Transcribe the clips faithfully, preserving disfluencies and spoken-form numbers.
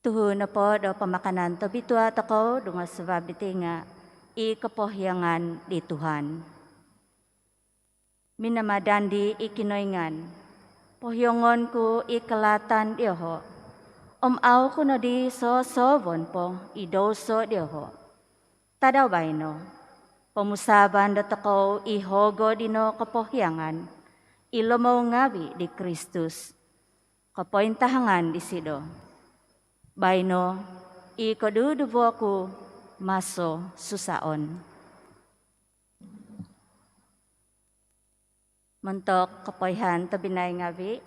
Tuhu nopo do pamakanan tobitua tokou dungo sabab diti nga i kopohiongan di Tuhan. Minamadandi i Kinoingan, pohiongon ku i kalaatan dioho, om au ku nodi sosoovon po i douso dioho. Tadau baino, pomusaavan dotokou i hogo dino kopohiongan, i lomou ngavi di Kristus, kopointahangan disido. Baino i koduduvo ku maso susaon. Montok kopoihaan tobpinai ngavi,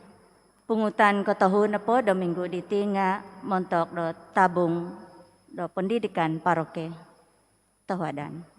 pungutan kotohu nopo do minggu diti nga montok do tabung do pendidikan paroki. Tohuadan.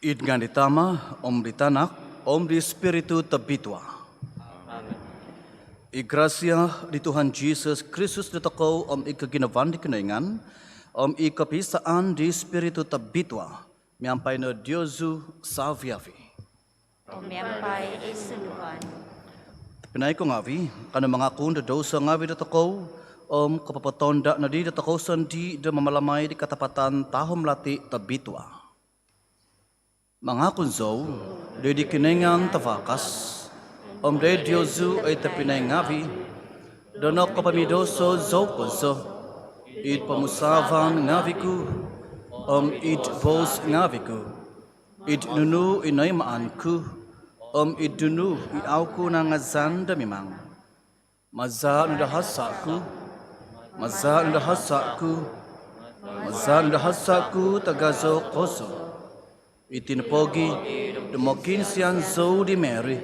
Id ngaan di Tama, om di Tanak, om di Spiritu Tobitua. I grasia di Tuhan Jisus Kristus dotokou, om i koginavaan di Kinoingan, om i kopisaan di Spiritu Tobitua, miampai no diozu savi-avi. Om miampai i sunduvan. Tobpinai ko ngavi, kanou mangakun do douso ngavi dotokou, om kopopotonda nodi dotokou sondii do mamalamai di katapatan tahom lati tobitua. Mangakun zou doid di Kinoingan Tavakas, om doid diozu oi tobpinai ngavi, do nokopomidouso zou kozo, id pomusaavan ngavi ku, om id boos ngavi ku, id nunu i noimaan ku, om id nunu i au ku nangazan do mimang. Maza nu do hasa ku, maza nu do hasa ku, maza nu do hasa ku tagazo kozo. Iti nopogi do mokiinsian zou di Mary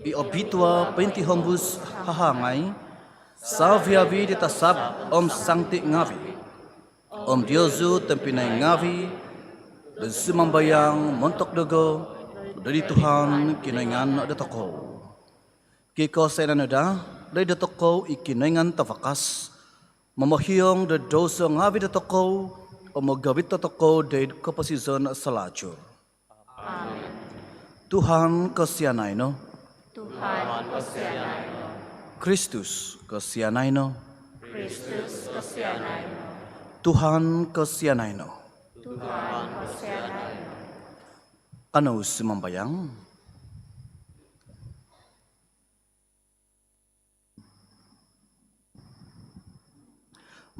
i obitua pointihombus hahangai, savi-avi di tasab om sangti ngavi, om diozu tobpinai ngavi, do sumambayang montok dogo doid di Tuhan Kinoingan dotokou. Kikosianan no daa doid dotokou i Kinoingan Tavakas, momohiong do douso ngavi dotokou, om mogovit tokou doid koposizon salajur. Amin. Tuhan kosianai no. Tuhan kosianai no. Kristus kosianai no. Kristus kosianai no. Tuhan kosianai no. Tuhan kosianai no. Kanou sumambayang.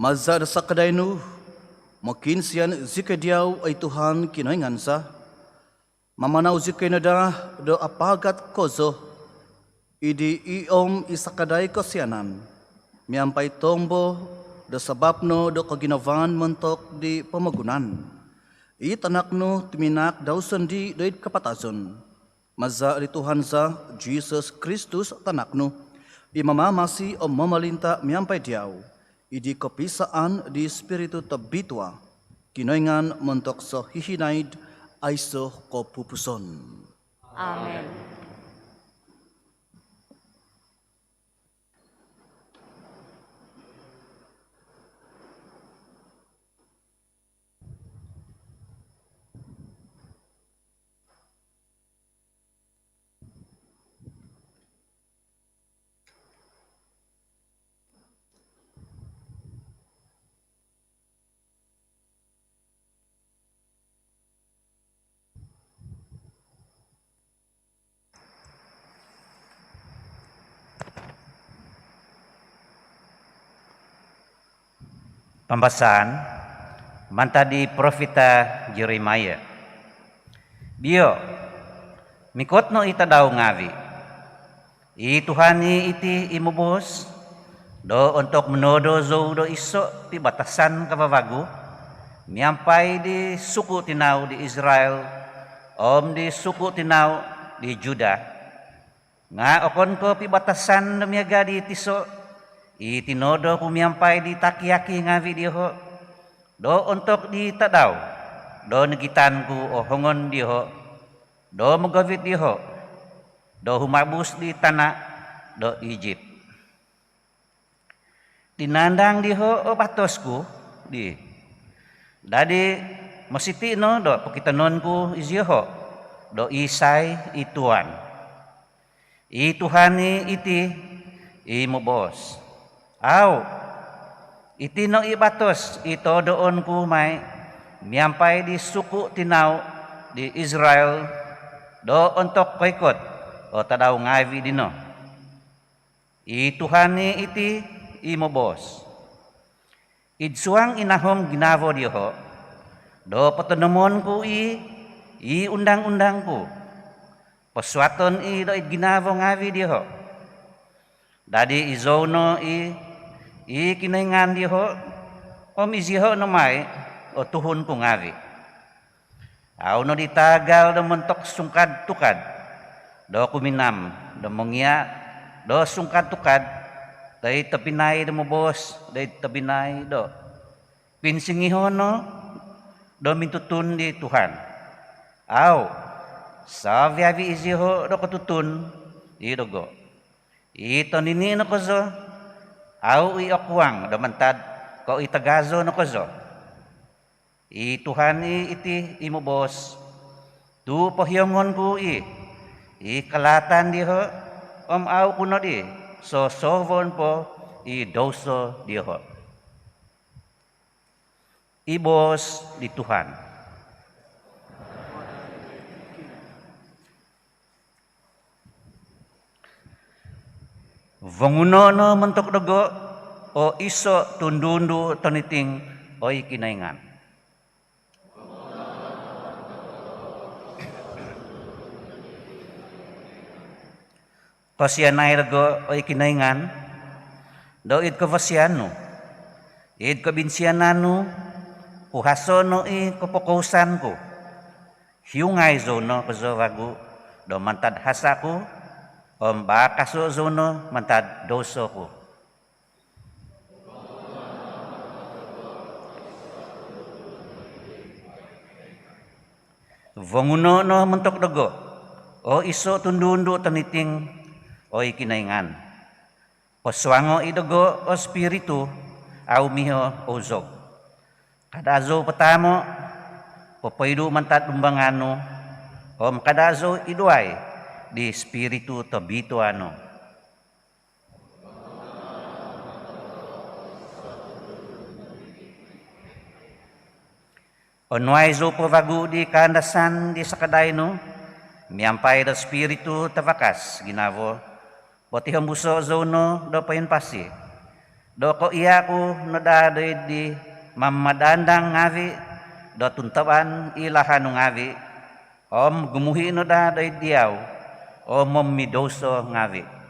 Maza do sakadai nu, mokiinsian zikoi diau, oi Tuhan Kinoingan za, mamanau zikoi no daa do apagat kozo id di i om i sakadai kosianan, miampai tombo do sabap no do koginavaan montok di pomogunan, i Tanak nu tuminaak dau sondii doid kapatazon. Maza di Tuhan za, Jisus Kristus Tanak nu, i mamamasi om momolinta miampai diau, id di kopisaan di Spiritu Tobitua, Kinoingan montok sohihinaid aiso kopupuson. Amin. Pambasaan mantad di profita Jeremia. Bio, mikot no i tadau ngaavi', i Tuhan i' iti i moboos, do ontok monoodo zou do iso' pibatasan kavavagu miampai di suku' tinau di Israil om di suku' tinau di Judah. Nga' okon ko' pibatasan do miaga' di tiso' i tinoodo ku miampai di taki-aki ngaavi' dioho', do ontok di tadau do nogitan ku o hongon dioho', do mogovit dioho' do humabus di tana' do Ijip. Dinaandang dioho' o batos ku dii. Dadi' mositi' no do pokitonon ku izioho' do isai i Tuhan. I Tuhan i' iti i moboos. Au', iti no i batos i toodoon ku mai miampai di suku' tinau di Israil do ontok koikot o tadau ngaavi' dino. I Tuhan i' iti i moboos. Id suang i nahom ginavo dioho' do potonomon ku i' i undang-undang ku, posuaton i' do id ginavo ngaavi' dioho'. Dadi' izou no i' i Kinoingan dioho', om izioho' no mai o tuhun ku ngaavi'. Au' nodi taagal do montok sungkad-tukad do kuminam do mongia' do sungkad-tukad doid tobpinai do moboos doid tobpinai do, pinsingiho' no do mintutun di Tuhan. Au', savi-avi' izioho' do kotutun i' dogo'. I tonini' no kozo, au' i okuang do mantad ko' i tagazo no kozo. I Tuhan i' iti i moboos. Tu' pohiongon ku i' i kalaatan dioho', om au' ku nodi sosoovon po i douso dioho'. I boos di Tuhan. Vonguno' no montok dogo' o iso' tundu-undu' toniting, oi Kinoingan. Kosianai dogo', oi Kinoingan, do id kovosian nu. Id kobinsianan nu puhaso' no i kopokousan ku. Hiungai zou no kozo vagu do mantad hasa' ku, om baakaso' zou no mantad douso ku. Vonguno' no montok dogo' o iso' tundu-undu' toniting, oi Kinoingan. Posuango' i' dogo' o Spiritu au' miho' ouzog. Kada' zou pataamo' popoidu' mantad dumbangan nu, om kada' zou iduai di Spiritu Tobitua nu. Onuai zou po vagu di kaandasan di sakadai nu miampai do Spiritu Tavakas ginavo, potihombuso' zou no do poimpasi, do ko'ia' ku no daa doid di mamadandang ngaavi' do tuntaban i lahan nu ngaavi', om gumuhi' no daa doid diau o momidouso ngaavi'.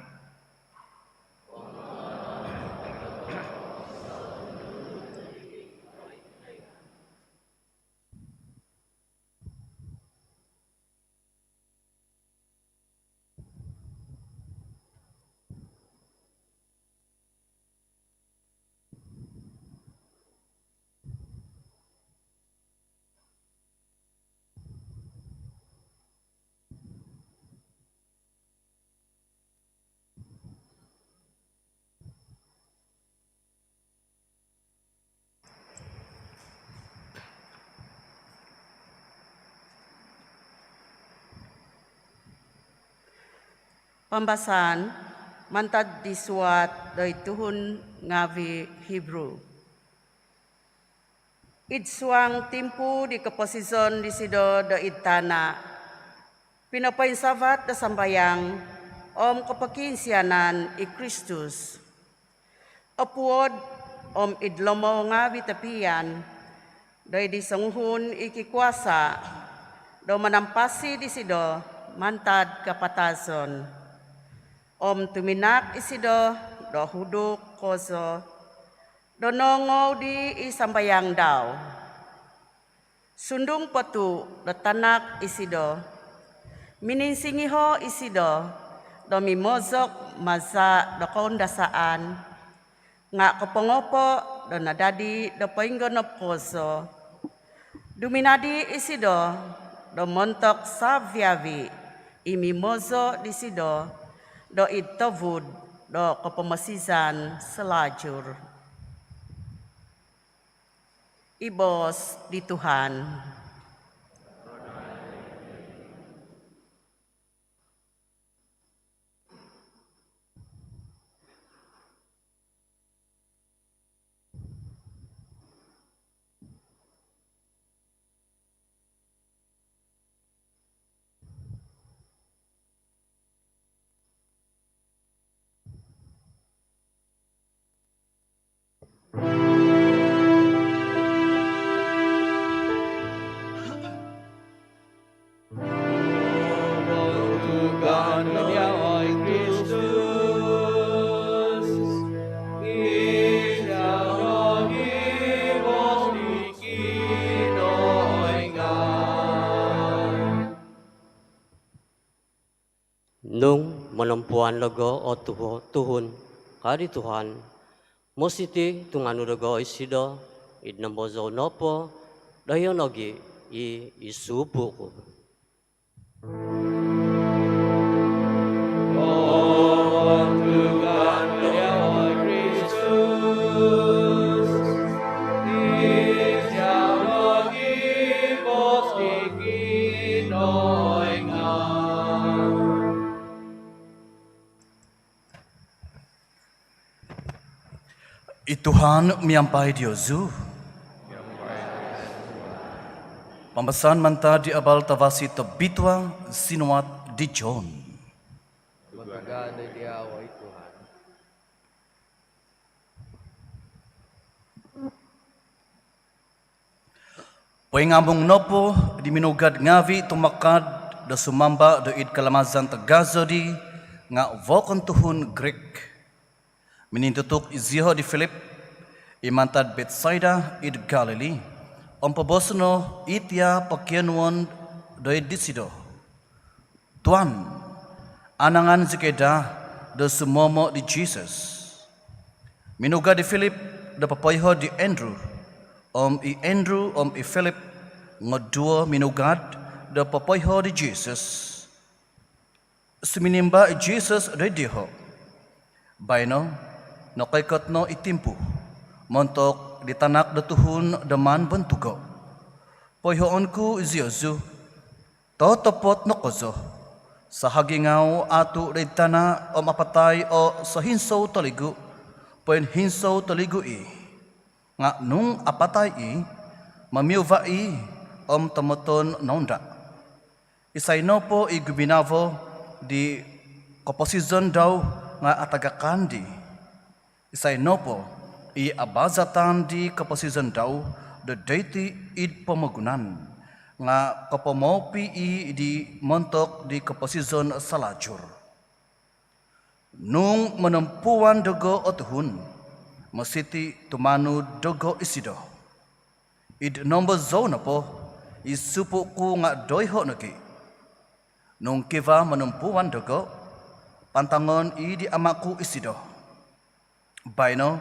Pambasaan mantad di suat doid tuhun ngaavi' Hibru. Id suang timpu di koposizon disido doid tana', pinopoinsavat do sambayang om kopokiinsianan i Kristus. Opuod om id lomou ngaavi' topian doid di songuhun i kikuasa' do manampasi disido mantad kapatazon. Om tuminaak isido do huduk kozo do noongou di i sambayang dau. Sundung po tu' do tanak isido, mininsingiho' isido do mimozok maza' do koundasaan, nga' kopongo po do nadadi do poinggonop kozo, duminadi isido do montok savi-avi' i mimozo' disido do id tovud do kopomosizan salajur. I boos di Tuhan. Nung monompuan dogo o tuho-, tuhun, ka di Tuhan, mositi tunganu dogo isido, id nombo zou nopo doiho nogi i id supu ku. I Tuhan miampai diozu. Pambasaan mantad di Abal Tavasi Tobitua sinuat di John. Kotohuadan diau, oi Tuhan. Poingamung nopo di minugad ngaavi' tumakad do sumamba' do id kalamazan tagazo di nga' vokon tuhun Grik. Minintutuk izioho' di Filip i mantad Betsaida id Galili, om pobosono' i tia pokionuon do id disido, "Tuan, anangan zikoi daa do sumomo' di Jisus." Minugad i Filip do popoiho' di Andrew, om i Andrew om i Filip ngoduo minugad do popoiho' di Jisus. Suminimba' i Jisus do id dioho', "Baino nokoikot no i timpu montok di Tanak do Tuhun do maan bontugo'. Poihoon ku iziozu, totopot no kozo, sahagingau atu' doid tana' om apatai o sohinsou toligu', poinhinsou toligu' i'. Nga' nung apatai i', momiuva' i' om tomoton nounda'. Isai nopo i guminavo di koposizon dau nga' atagakan di. Isai nopo i abazatan di koposizon dau do doiti id pomogunan nga' kopomoopi i' di montok di koposizon salajur. Nung monompuan dogo' o tuhun, mositi' tumanud dogo' isido. Id nombo zou nopo, i supu' ku nga' doiho' nogi'. Nung kiva monompuan dogo', pantangon i' di Ama' ku isido. Baino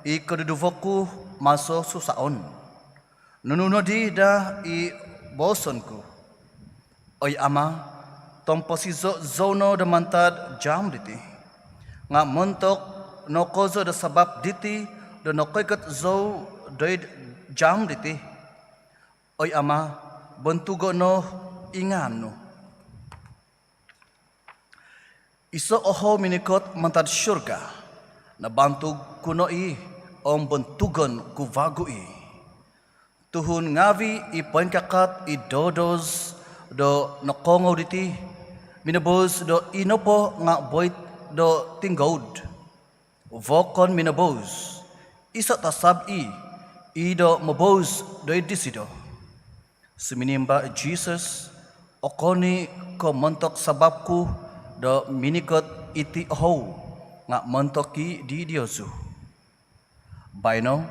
i koduduvo ku maso susaon. Nunu nodi daa i booson ku? Oi Ama', tomposizo' zou no do mantad jaam diti. Nga' montok no kozo do sabap diti do nokoikot zou doid jaam diti. Oi Ama', bontugo' no i ngaan nu. Iso' oho' minikot mantad surga, nabantug ku no i' om bontugon ku vagu i'. Tuhun ngaavi' i poingkakat id doodos do nokoongou diti, minoboos do i nopo nga' boit do tinggoud. Vokon minoboos, iso' tasab i', i do moboos doid disido. Suminimba' i Jisus, okon i' ko' montok sabap ku do minikot iti ohou, nga' montok i' di diozu. Baino,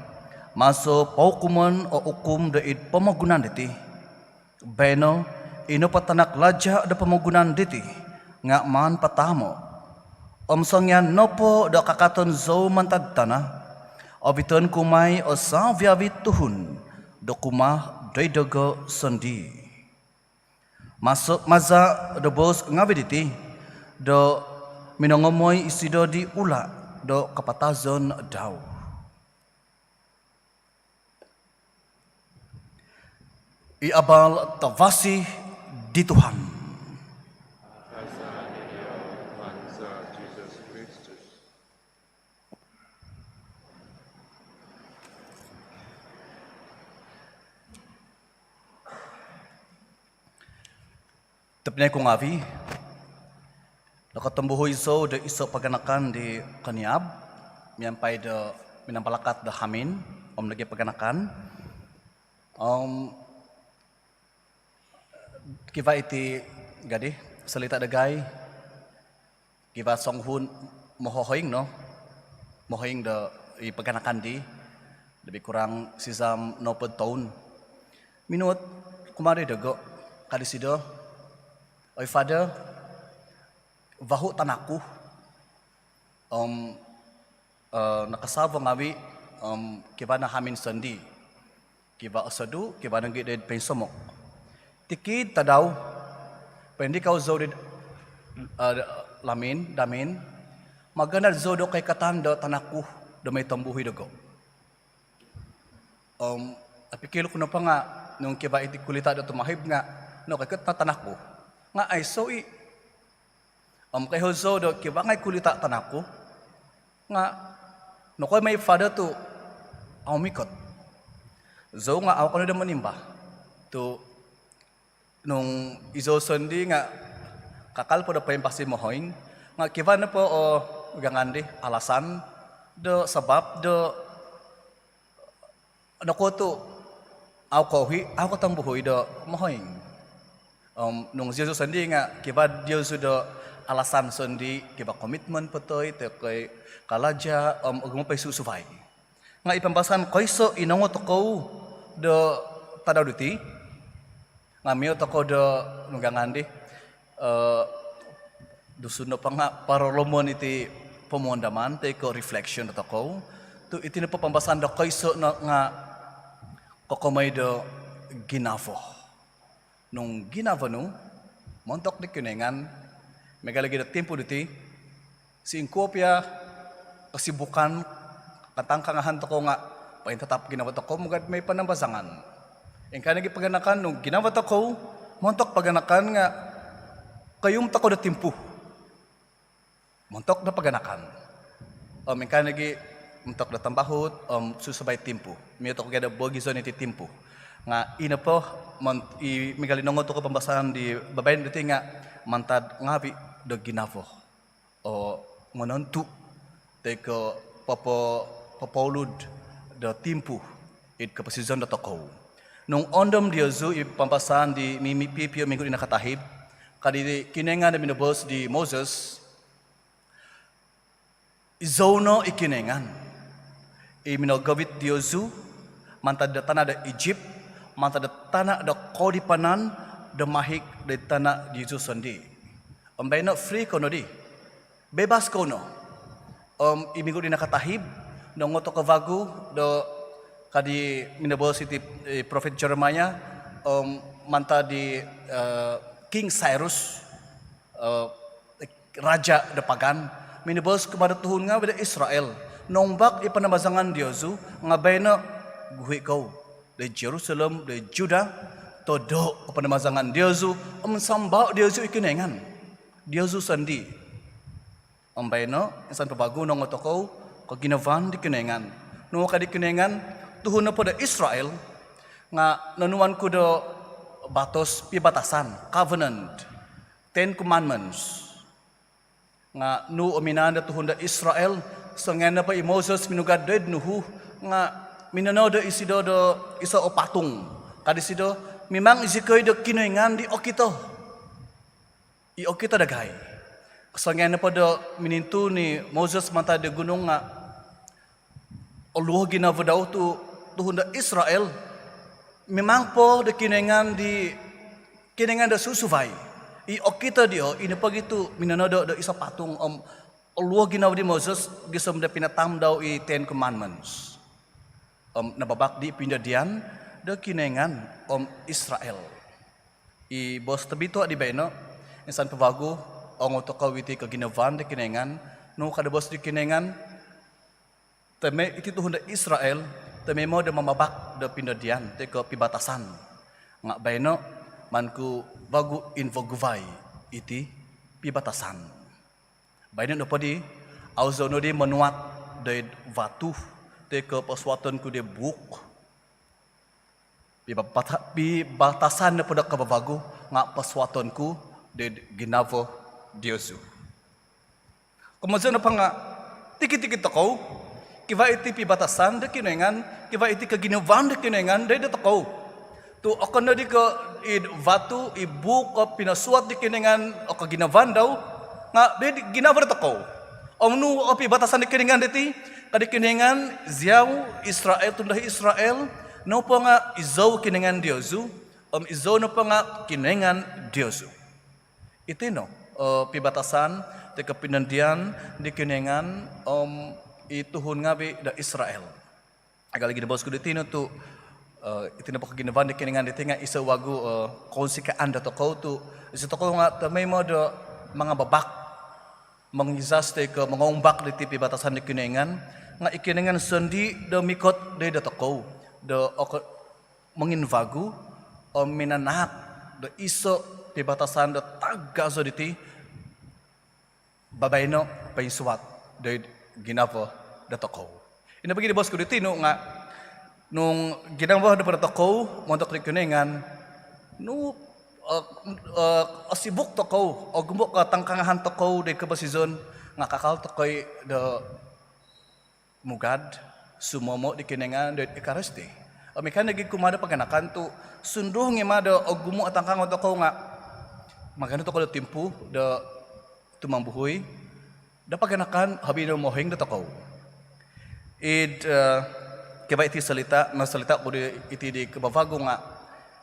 maso poukumon o ukum doid pomogunan diti. Baino, i nopo tanak laja' do pomogunan diti nga' maan pataamo'. Om songian nopo do kakaton zou mantad tana', oviton ku mai o savi-avi' tuhun do kumaa doid dogo' sondii'. Maso, maza' do boos ngaavi' diti, do minongomoi isido di ula' do kapatazon dau. I abal tavasi di Tuhan. Tobpinai ku ngaavi', nokotombuhui zou do iso' paganakan di koniab miampai do minambalakat do hamin om nogi' paganakan. Om kivaa iti gadi, solita' dagai, kivaa songuhun mohoing no, mohoing do i paganakan di, lobi kurang sizam nohopod toun. Minuhot kumaa doid dogo', ka disido, "Oi Father, vahu' tanak ku." Om, eh, nakasavo ngaavi', om kivaa no hamin sondii'. Kivaa osodu', kivaa nogi' doid poinsomok. Tikid tadau, poindikau zou doid, eh, lamin, damin, magandad zou do koikatan do tanak ku do moi tombuhui dogo'. Om, apikil ku nopo nga', nung kivaa iti kulita' do tumahib nga', nokoikot no tanak ku. Nga' aiso' i'. Om koiho zou do kivaa ngai' kulita' tanak ku. Nga' nokuo mai Father tu' au mikot. Zou nga' au kaanu do monimba. Tu' nung izou sondii' nga' kakal po do poimpasi mohoing. Nga' kivaa nopo o, ugangan di, alasan do sabap do nokuo tu' au kouhi, au kotombuhui do mohoing. Om nung iziozu sondii' nga' kivaa diozu do alasan sondii', kivaa komitmen po toi, toi ko' kalaja', om ogumu' po i susuvai. Nga' i pambasaan koiso' i noongou tokou do tadau diti, nga' mio tokou do nugangan di, eh, Dusun nopo nga' parolomon iti pomuhandaman toi ko' reflection do tokou. Tu' iti nopo pambasaan do koiso' no nga' kokomoi do ginavo. Nung ginavo nu montok di Kinoingan, miagal nogi' do timpu diti, songkuo pia kesibukan, katangkangahan tokou nga' Pointatap ginavo tokou mugad moi panambazangan. Ingkaa nogi paganakan, nung ginavo tokou montok paganakan nga koium tokou do timpu. Montok do paganakan. Om ingkaa nogi montok do tambahut om susuvai timpu. Miotok gia do bogizon iti timpu. Nga i nopo mon-, i miagal di nongou tokou pambasaan di babaino diti nga mantad ngaavi do ginavo o monontu toi ko popo-, popoulud do timpu id koposizon dotokou. Nung oondom diozu i pambasaan di mi-, mi-, pipio minggu di nakatahib, ka di Kinoingan do minoboos di Moses, "Izou no i Kinoingan i minogovit diozu mantad do tana do Ijip, mantad do tana do kodipanan do mahik do tana diozu sondii. Om baino free kou no di. Bebas kou no." Om i minggu di nakatahib, nongou tokou vagu do ka di minoboos iti, eh, Prophet Jeremiah, om mantad di, eh, King Cyrus, eh, raja do pagan, minoboos kumaa do tuhun ngaavi do Israel, "Noumbak i panambazangan diozu, nga baino guhi kou do Jerusalem, do Judah, todo o panambazangan diozu, om sambao diozu i Kinoingan diozu sondii." Om baino, insan po vagu nongou tokou koginavaan di Kinoingan. Nunu ka di Kinoingan, "Tuhun nopo do Israel, nga nonuan ku do batos pibatasan, covenant, Ten Commandments. Nga nunu o minaan do tuhun do Israel, songian nopo i Moses minugad doid nuhu, nga minonodo isido do iso o patung. Ka disido, 'Mimang izikoi do Kinoingan di okito i okito dagai.'" Songian nopo do minintun i Moses mantad do gunung nga oluo ginavo dau tu tuhun do Israel, mimang po do Kinoingan di, Kinoingan do susuvai i okito dii, ino pogi tu minonodo do iso patung, om oluo ginavo di Moses gisom do pinatam dau i Ten Commandments. Om nababak di pindadian do Kinoingan om Israel. I boos tobitua di baino, insan po vagu oongou tokou iti koginavaan do Kinoingan, nunu ka do boos di Kinoingan, "Tome-, iti tuhun do Israel, tomoimo do mamabak do pindadian, toi ko pibatasan. Nga baino, maan ku vagu invaguvai iti pibatasan." Baino nopo di, "Au zou nodi monuat doid vatu, toi ko posuaton ku di buuk. Pibabata-, pibatasan nopo do kavavagu nga posuaton ku doid ginavo diozu." Komozon nopo nga tikid-tikid tokou, kivaa iti pibatasan do Kinoingan, kivaa iti koginavaan do Kinoingan doid dotokou. Tu okon nodi ko id vatu, i buuk o pinosuat di Kinoingan o koginavaan dau, nga doid ginavo dotokou. Om nunu o pibatasan di Kinoingan diti? Ka di Kinoingan, "Ziau Israel, tuhun do Israel, nopo nga izou Kinoingan diozu, om izou nopo nga Kinoingan diozu." Iti no, eh, pibatasan toi ko pinandian di Kinoingan om i tuhun ngaavi do Israel. Miagal lagi do boos ku di tinu tu, eh, iti nopo koginavaan di Kinoingan diti nga iso vagu, eh, kounsikaan dotokou tu, iso tokou nga tomoimo do mangababak, mongizas toi ko mongoumbak diti pibatasan di Kinoingan, nga i Kinoingan sondii do mikot doid dotokou, do oko-, monginvagu om minanaak do iso pibatasan do tagazo diti babaino poinsuat doid ginavo dotokou. Ino pogi di boos ku di tinu nga nung ginavo nopo dotokou montok di Kinoingan, nunu, eh, eh, osibuk tokou, ogumu katangkangahan tokou doid koposizon, nga kakal tokou i do mugad, sumomo di Kinoingan doid Ekaristi. Om ingkaa nogi kumaa do paganakan tu sundung i ma do ogumu o tangkango tokou nga maganu tokou do timpu do tumombuhui do paganakan hobi do mohoing dotokou. Id, eh, kivaa iti solita, nosolita ku di iti di kavavagu nga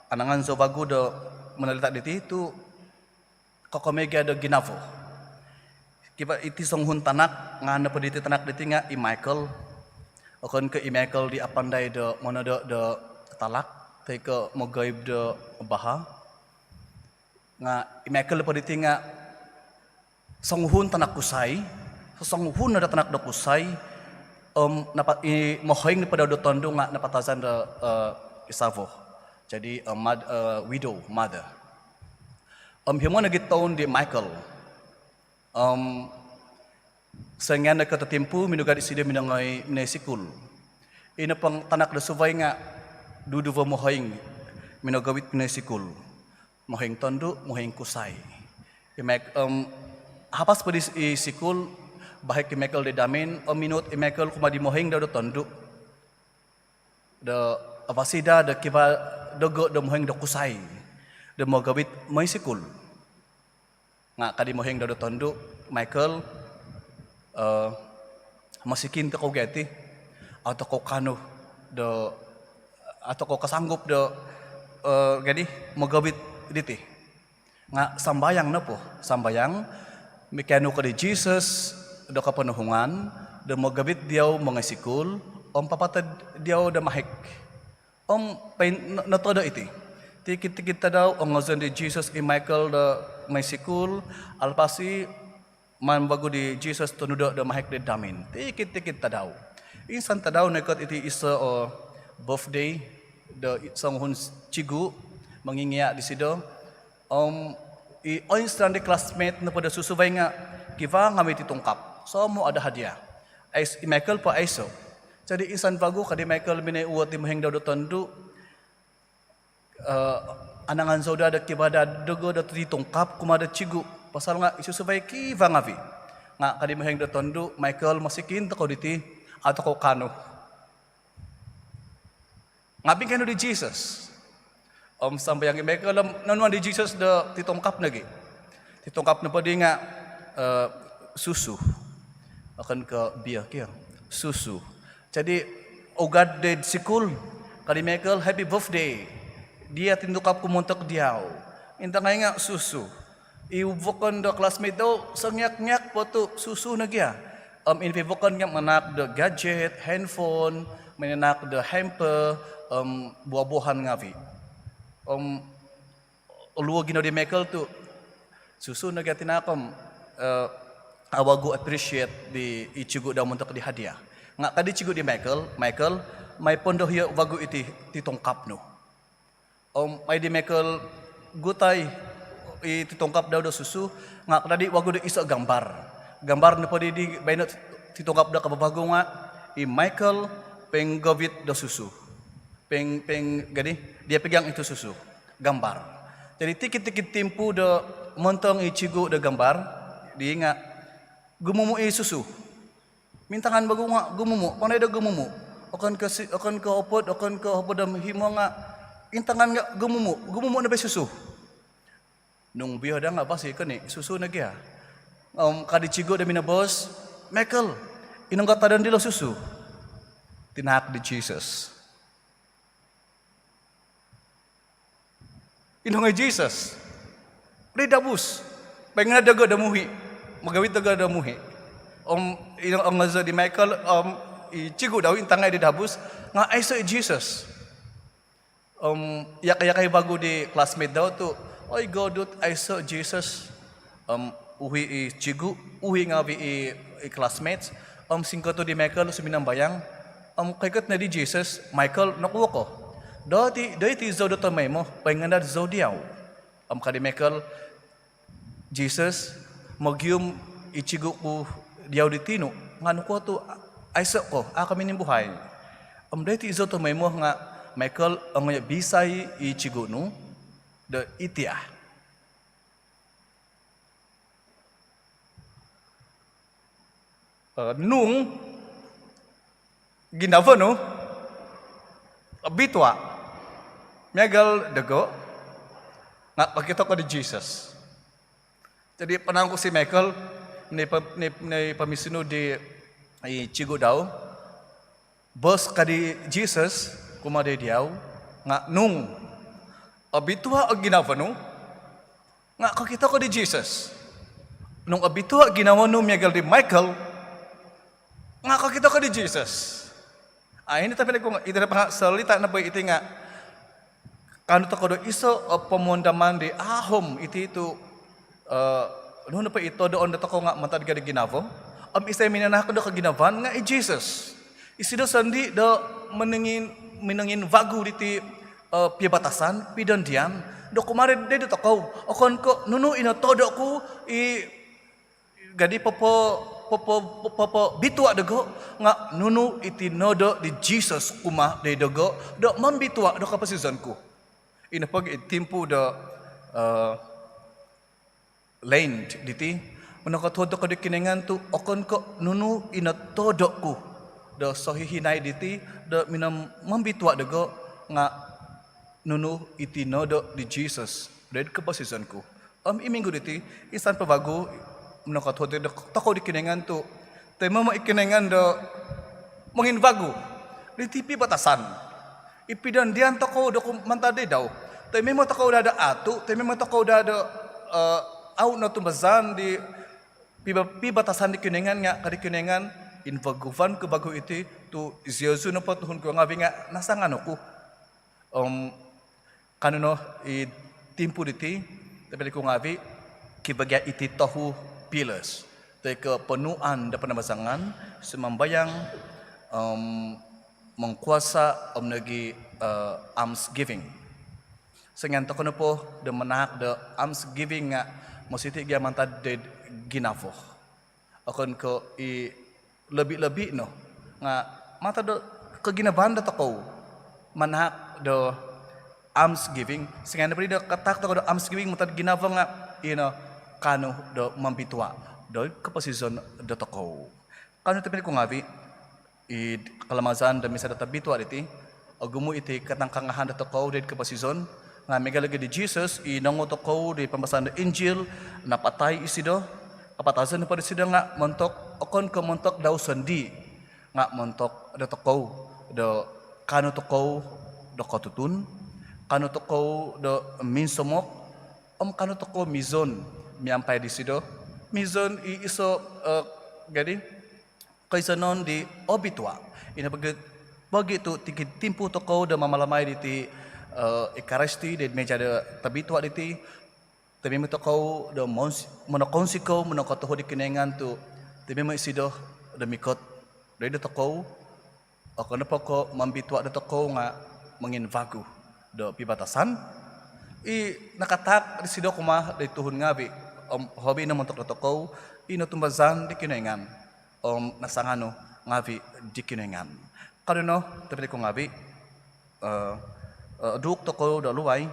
anangan zou vagu do monolita diti tu kokomoi gia do ginavo. Kivaa iti songuhun tanak, ngaan nopo diti tanak diti nga i Michael. Okon ko i Michael di apandai do monodo do talak, toi ko mogoib do baha. Nga i Michael nopo diti nga songuhun tanak kusai, songuhun nodo tanak do kusai, Om napa-, i mohoing nopo dau do tondu nga napatazan do, eh, i savo. Jadi, eh, mad-, eh, widow, mother. Om himo nogi toun di Michael. Om songian nokototimpu minugad isido minongoi, minongoi sikul. I nopo tanak do suvai nga duduvo mohoing minogowit minongoi sikul. Mohoing tondu, mohoing kusai. I Mic-, om hapas po di i sikul, bahik i Michael di damin, om minuhot i Michael kumaa di mohoing dau do tondu do avasi daa do kivaa dogo do mohoing do kusai do mogowit moi sikul. Nga ka di mohoing dau do tondu, Michael, eh, mosikin tokou gia iti, au tokou kaanu do, au tokou kasanggup do, eh, jadi mogowit diti. Nga sambayang nopo, sambayang, mokianu ko di Jesus do koponuhungan do mogowit diau mongoi sikul, om papatod diau do mahik. Om poin-, no-, notodo iti. Tikid-tikid tadau, ongozon di Jesus i Michael do moi sikul, alapas i maan vagu di Jesus tonudo do mahik di damin. Tikid-tikid tadau. Insan tadau noikot iti iso o birthday do i-, songuhun cigu, mongingia disido. Om i oinsanan di classmate nopo do susuvai nga kivaa ngavi iti tungkap. Somuo ada hadiah. Ais-, i Michael po aiso. Jadi insan vagu ka di Michael minoi uot di mohoing dau do tondu, eh, anangan zou daa do kivaa daa dogo do iti tungkap kumaa do cigu. Pasal nga i susuvai kivaa ngavi. Nga ka di mohoing dau do tondu, Michael, mosikin tokou diti, au tokou kaanu. Nga poingkaa nu di Jesus. Om sambayang i Michael om nonuan di Jesus do iti tungkap nogi. Iti tungkap nopo di nga, eh, susu. Okon ko beer kio. Susu. Jadi, ugad di sikul, ka di Michael, "Happy birthday. Dia iti tungkap ku montok diau." Intangai nga susu. I vokon do classmate dau, songiak-ngiak po tu susu no gia. Om i nopo i vokon nga manahak do gadget, handphone, manahak do hamper, om buah-buahan ngavi. Om oluo ginawo di Michael tu susu no gia tinahak om, eh, au vagu appreciate di i cigu dau montok di hadiah. Nga ka di cigu di Michael, "Michael, mai pondohio vagu iti, iti tungkap nu." Om mai di Michael gutai iti tungkap dau do susu, nga ka dadi vagu do iso gambar. Gambar nopo di, di baino iti tungkap dau kavavagu nga i Michael poinggovit do susu. Poing-, poing-, jadi, dia pegang itu susu. Gambar. Jadi tikid-tikid timpu do montong i cigu do gambar di nga gumumu i susu. Mintangan vagu nga gumumu, pandai do gumumu. Okon ko si-, okon ko hopod, okon ko hopod om himo nga intangan nga gumumu, gumumu nopo i susu. Nung bio daa nga basi ko ni, susu no gia. Om ka di cigu do minoboos, "Michael, inonggo tadon dilo susu?" Tinahak di Jesus. Inonggo i Jesus. Di dabus. Poinganad dogo do muhi. Mogowit dogo do muhi. Om inonggo zou di Michael, om i cigu dau intangai di dabus, nga aiso i Jesus. Om iyakai-iyakai vagu di classmate dau tu, "Oi, godut, aiso Jesus." Om uhi i cigu, uhi ngavi i, i classmates. Om singkotud di Michael suminambayang. Om koikot no di Jesus, "Michael, nokuo ko?" "Doiti, doiti zou do tomoimo, poinganad zou diau." Om ka di Michael, "Jesus, mogium i cigu ku diau di tinu, nga nokuo tu aiso ko, au ko minimbuhai?" Om doiti zou tomoimo nga, Michael, ongoyo bisai i cigu nu do iti ah. Eh, nung ginavo nu obitua miagal dogo, nga kokito ko di Jesus. Jadi, panangku si Michael, ni pa-, ni, ni pamisinu di i cigu dau, boos ka di Jesus kumaa di diau, nga nung obitua o ginavo nu, nga kokito ko di Jesus. Nung obitua o ginavo nu miagal di Michael, nga kokito ko di Jesus. Ah, ino tapi ku nga, iti nopo nga solita nopo iti nga, kaanu tokou do iso, eh, pomondoman di ahom iti tu, eh, nunu nopo i todoon do tokou nga mantad ka di ginavo. Om isai minanahak do koginavaan nga i Jesus. Isido sondii do minongin, minongin vagu diti, eh, pibatasan, pidondian do kumaa doid dotokou. Okon ko nunu i notodo ku i gadi popo, popo, popo bitua dogo, nga nunu iti nodo di Jesus kumaa doid dogo do mombitua do koposizon ku. Ino pogi id timpu do, eh, Lent diti, monokotohuod tokou di Kinoingan tu okon ko nunu i notodo ku do sohihinaid diti do minombitua dogo, nga nunu iti nodo di Jesus doid koposizon ku. Om i minggu diti, insan po vagu, monokotohuod tokou di Kinoingan tu tomoimo i Kinoingan do mongin vagu diti pibatasan i pidondian tokou do ku mantad doid dau. Tomoimo tokou daa do aatu, tomoimo tokou daa do, eh, au notumbazaan di piba-, pibatasan di Kinoingan, nga ka di Kinoingan, invaguvan ku vagu iti tu iziozu nopo tuhun ku ngaavi nga nasanganu ku. Om kanou no id timpu diti, tobpinai ku ngaavi, kibagia iti tohu pillars toi ko ponuan do panambazangan, sumambayang, om mongkuasa, om nogi, eh, almsgiving. Songian tokou nopo do manahak do almsgiving nga mositi gia mantad doid ginavo. Okon ko i lobi-lobi no, nga mantad do koginavaan dotokou manahak do almsgiving. Songian nopo di do katahak tokou do almsgiving mantad ginavo nga ino kaanu do mombitua doid koposizon dotokou. Kanou tobpinai ku ngaavi, id kalamazan do Misa do Tobitua diti, ogumu iti katangkangahan dotokou doid koposizon, nga miaga nogi di Jesus i nongou tokou di pambasaan do Injil, napatai isido, kapatazon nopo disido nga montok, okon ko montok dau sondii, nga montok dotokou, do kaanu tokou do kotutun, kaanu tokou do minsomok, om kaanu tokou mizon miampai disido. Mizon i iso, eh, gadi, koizonon di obitua. Ino pogi, pogi tu tikid timpu tokou do mamalamai diti, eh, Ekaristi doid meja do tobitua diti, tomoimo tokou do mons-, monokounsikou, monokotohuod di Kinoingan tu tomoimo isido do mikot doid dotokou. Okon nopo ko mombitua dotokou nga mongin vagu do pibatasan i nakatahak disido kumaa doid tuhun ngaavi, om hobi no montok dotokou i notumbazaan di Kinoingan om nasanganu ngaavi di Kinoingan. Kanou no tobpinai ku ngaavi, eh, eh, duuk tokou do luai,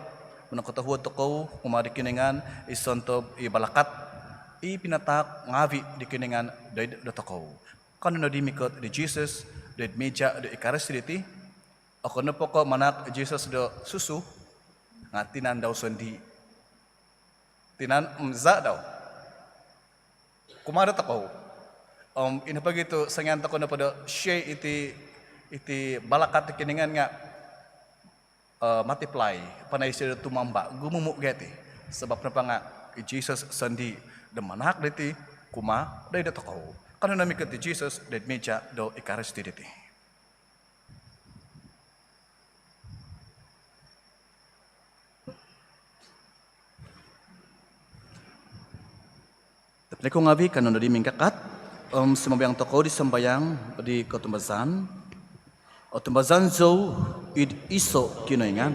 monokotohuod tokou kumaa di Kinoingan i sontob i balakat i pinatahak ngaavi di Kinoingan doid dotokou. Kanou nodi mikot di Jesus doid meja do Ekaristi diti. Okon nopo ko manahak Jesus do susu, nga tinan dau sondii. Tinan om zaa dau kumaa dotokou. Om ino pogi tu songian tokou nopo do share iti, iti balakat di Kinoingan nga, eh, multiply, panai isido do tumamba, gumumu gia iti. Sabab nopo nga i Jesus sondii do manahak diti kumaa doid dotokou. Kanou no mikot di Jesus doid meja do Ekaristi diti. Tobpinai ku ngaavi, kanou nodi mingkakat om sumambayang tokou di sambayang di kotumbazaan. Otumbazaan zou id iso Kinoingan,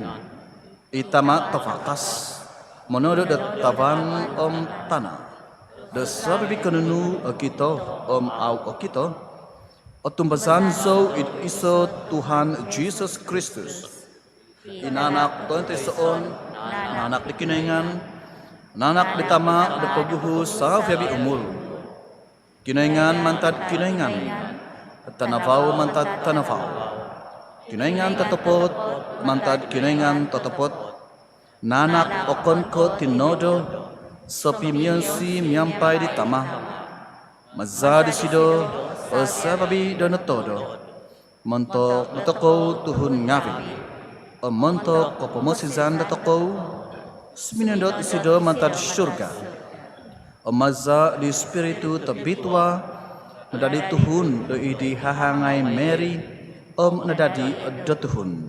i Tama tavakas, monodo do tavan om tana, do saviavi ko nunu okito om au okito. Otumbazaan zou id iso Tuhan Jesus Kristus, i naanak tointoisoon, naanak di Kinoingan, naanak di Tama do poguhu saviavi umul. Kinoingan mantad Kinoingan, tanavau mantad tanavau, Kinoingan totopot mantad Kinoingan totopot, naanak okon ko tinodo, sopimionsi miampai di Tama. Maza disido o saviavi do notodo. Montok dotokou tuhun ngaavi om montok kopomosizan dotokou, suminondot isido mantad surga. Om maza di Spiritu Tobitua, nadadi tuhun do id di hahangai Mary, om nadadi do tuhun.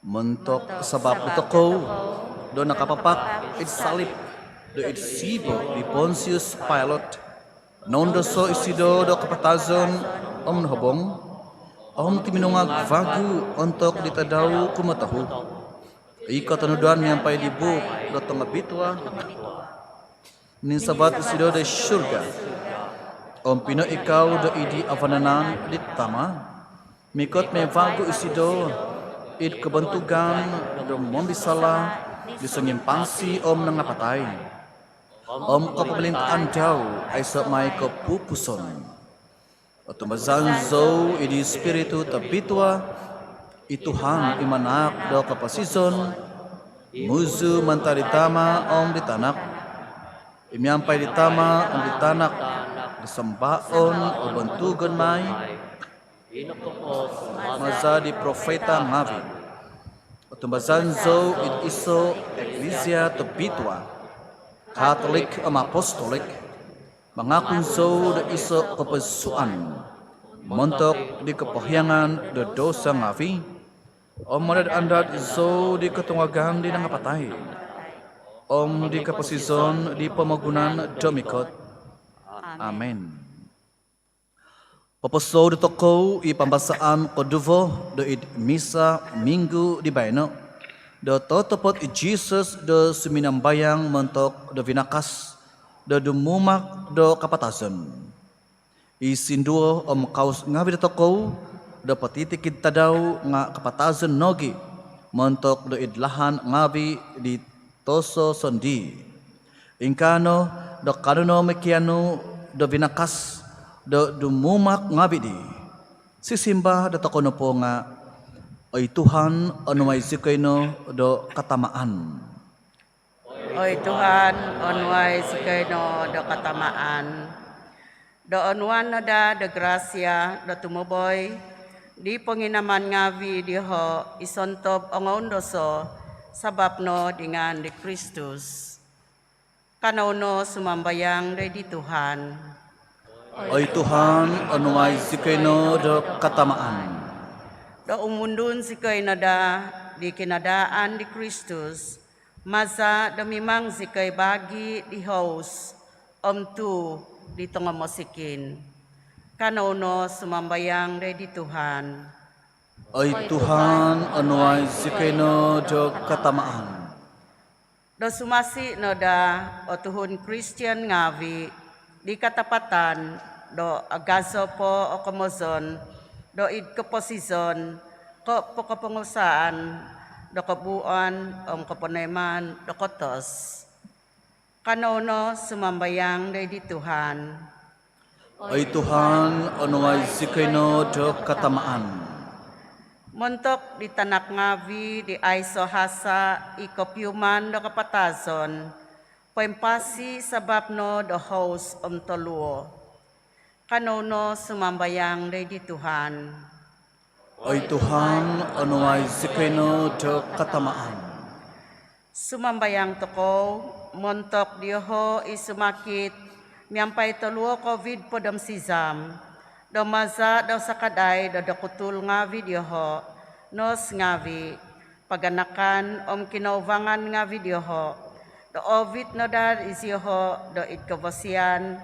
Montok sabab dotokou do nakapapak id salib do id sibo di Pontius Pilate, Noundoso isido do kapatazon om nohobong, om tuminungag vagu ontok di tadau kumotohu. I kotonudan miampai di buuk do tongobitua. Mininsavat isido do surga om pinoikau do id di avanan di Tama. Mikot mai vagu isido id kobontugan do mombisala di songimpasi om nangapatai. Om kopomolintaan dau aiso mai kopupuson. Otumbazaan zou id di Spiritu Tobitua, i Tuhan i manahak do koposizon, muzu mantad di Tama om di Tanak, i miampai di Tama om di Tanak do sambaon om bontugon mai, maza di profeta ngavi. Otumbazaan zou id iso iklisia tobitua, Katolik om apostolik. Mangakun zou do iso koposuan montok di kopohiangan do dosa ngavi. Om mandad-andad zou di kotungagan di nangapatai, om di koposizon di pomogunan do mikot. Amin. Poposou dotokou i pambasaan koduvo do id misa minggu di baino, do totopot i Jesus do suminambayang montok do vinakas do dumumak do kapatazon. I sinduo om kaus ngavi dotokou do potitikid tadau nga kapatazon nogi montok do id lahan ngavi di tososondii. Ingkaa no do kanou no mokianu do vinakas do dumumak ngavi dii. Sisimbar dotokou nopo nga, "Oi Tuhan, onuai zikoi no do katamaan." Oi Tuhan, onuai zikoi no do katamaan. Do onuan no daa do grasia do tumoboi di ponginaman ngavi dioho i sontob ongoundoso, sabap no di ngaan di Kristus. Kanou no sumambayang doid di Tuhan. Oi Tuhan, onuai zikoi no do katamaan. Do umundun zikoi no daa di kinadaan di Kristus, maza do mimang zikoi baagi di hous om tuu di tongomosikin. Kanou no sumambayang doid di Tuhan. Oi Tuhan, onuai zikoi no do katamaan. Do sumasi no daa o tuhun Kristian ngavi di katapatan do agazo po o komozon do id koposizon ko pokopongusaan do kobuuan om koponoimaan do kotos. Kanou no sumambayang doid di Tuhan. Oi Tuhan, onuai zikoi no do katamaan. Montok di tanak ngavi di aiso hasa i kopiuman do kapatazon, poimpasi sabap no do hous om toluo. Kanou no sumambayang doid di Tuhan. Oi Tuhan, onuai zikoi no do katamaan. Sumambayang tokou montok dioho i sumakit miampai toluo Covid hopod om sizam, do maza do sakadai do dokutul ngavi dioho, nos ngavi, paganakan om kinouvangan ngavi dioho, do oovit no daa izioho do id kavasian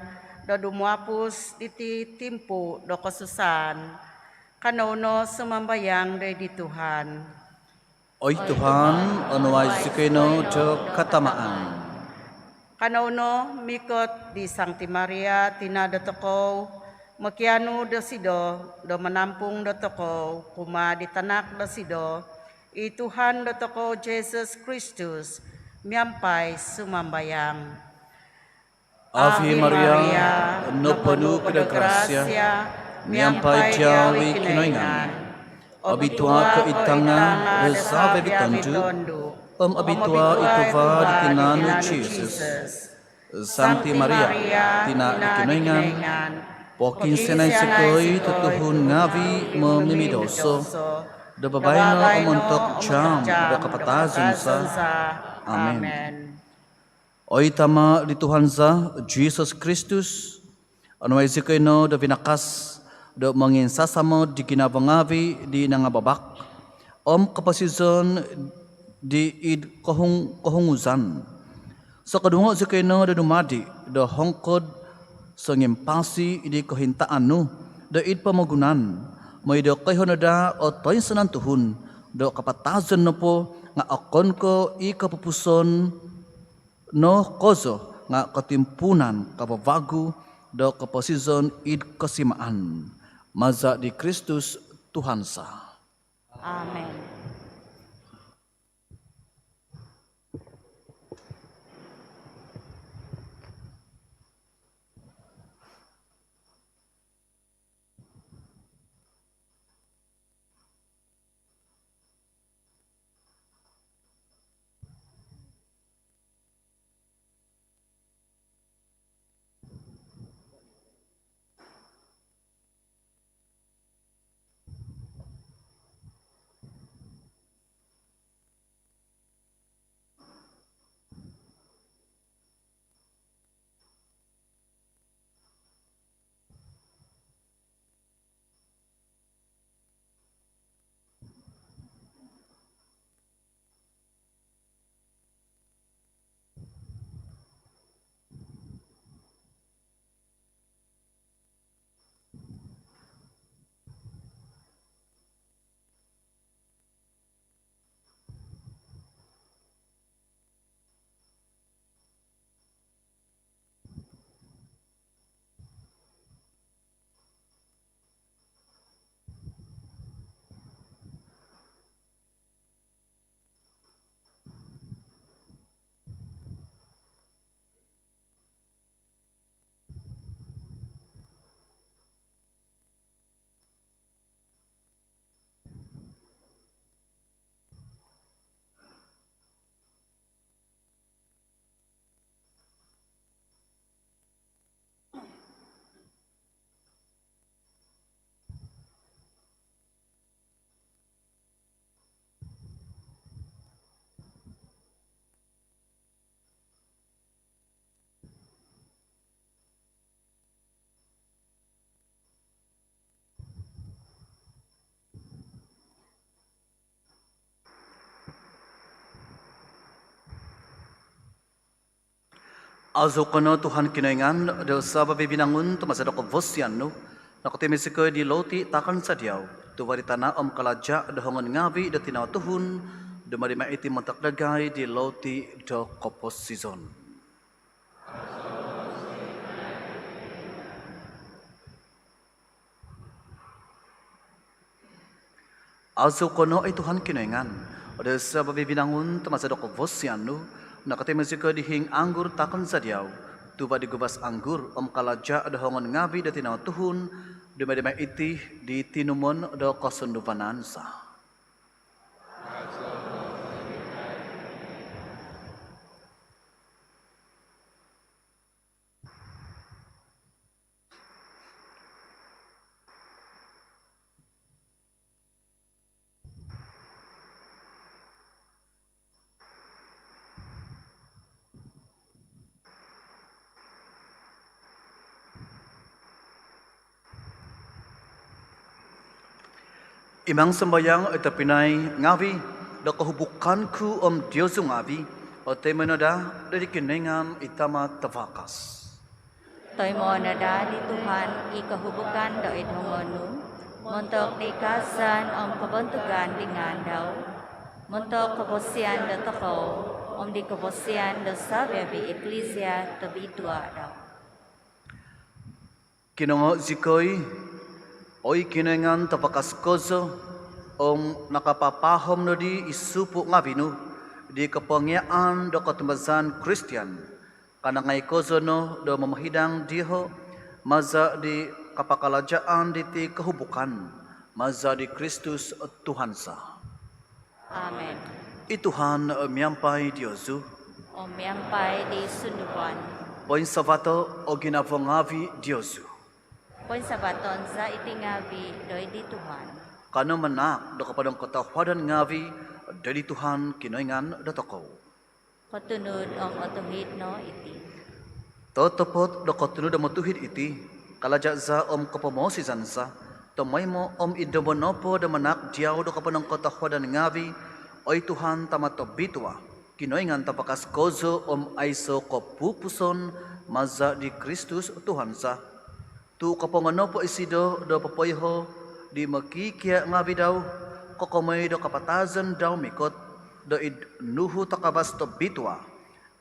do dumuapus diti timpu do kosusaan. Kanou no sumambayang doid di Tuhan. Oi Tuhan, onuai zikoi no do katamaan. Kanou no mikot di Sangti Maria, tina dotokou, mokianu dosido do manampung dotokou kumaa di tanak dosido, i Tuhan dotokou Jesus Kristus, miampai sumambayang. Ave Maria, noponu ko do grasia, miampai diau i Kinoingan. Obitua ko id tanga do savi-avi tondu, om obitua i tuva di tinan nu Jesus. Sangti Maria, tina di Kinoingan, pokiinsianai zikoi tutuhun ngavi momimidoso, do babaino om ontok jaam do kapatazon za. Amen. Oi Tama di Tuhan za Jesus Kristus, onuai zikoi no do vinakas do monginsasamod di ginavo ngavi di nangababak om koposizon di id kohung-, kohunguzan. Sokodungo zikoi no do dumadi do hongkod songimpasi di kohintaan nu do id pomogunan, moi do koiho no daa o toinsanan tuhun do kapatazon nopo nga okon ko i kopupuson no kozo nga kotimpuunan kavavagu do koposizon id kosimaan. Maza di Kristus Tuhan za. Amen. Azou ko no Tuhan Kinoingan do sabaabi binangun tu maza do kavasian nu nokotimi zikoi di louti takan za diau, tuva' di tana' om kalaja' do hongon ngaavi' do tinau tuhun, dumadi mai iti montok dagai di louti do koposizon. Azou ko no oi Tuhan Kinoingan do sabaabi binangun tu maza do kavasian nu nokotimi zikoi di hiing anggur takan za diau, tuva' di guvas anggur om kalaja' do hongon ngaavi' do tinau tuhun, dumadi mai iti di tinumon do kosunduvanan za. Imang sambayang oi tobpinai ngaavi' do kohubukan ku om diozu ngaavi' otoimo no daa do di Kinoingan i Tama' Tavakas. Toimoo' no daa di Tuhan i kohubukan do id hongon nu, montok di kaazan om kobontugan di ngaan dau, montok kavasian dotokou om di kavasian do sabaabi iklisia tobitua' dau. Kinongoo' zikoi, oi Kinoingan Tavakas kozo, om nakapapaahom nodi i supu' ngaavi' nu di kopongiaan do kotumbazaan Kristian, kanangai kozo no do momohidang dioho' maza' di kapakalajaan diti kohubukan, maza' di Kristus Tuhan za. Amen. I Tuhan miampai diozu. Om miampai di sunduvan. Poinsavato' o ginavo ngaavi' diozu. Poinsavaton za iti ngaavi' doid di Tuhan. Kanou manaak do koponongkotohuadan ngaavi' doid di Tuhan Kinoingan dotokou. Kotunud om otuhid no iti. Totopot do kotunud om otuhid iti, kalaja' za om kopomoosizan za, tomoimo om id nombo nopo do manaak diau do koponongkotohuadan ngaavi', oi Tuhan Tama' tobitua', Kinoingan tavakas kozo om aiso' kopupuson, maza' di Kristus Tuhan za. Tu' kopongo nopo isido do popoiho' di mokikia' ngavi' dau kokomoi do kapatazon dau mikot do id nuhu takavas tobitua,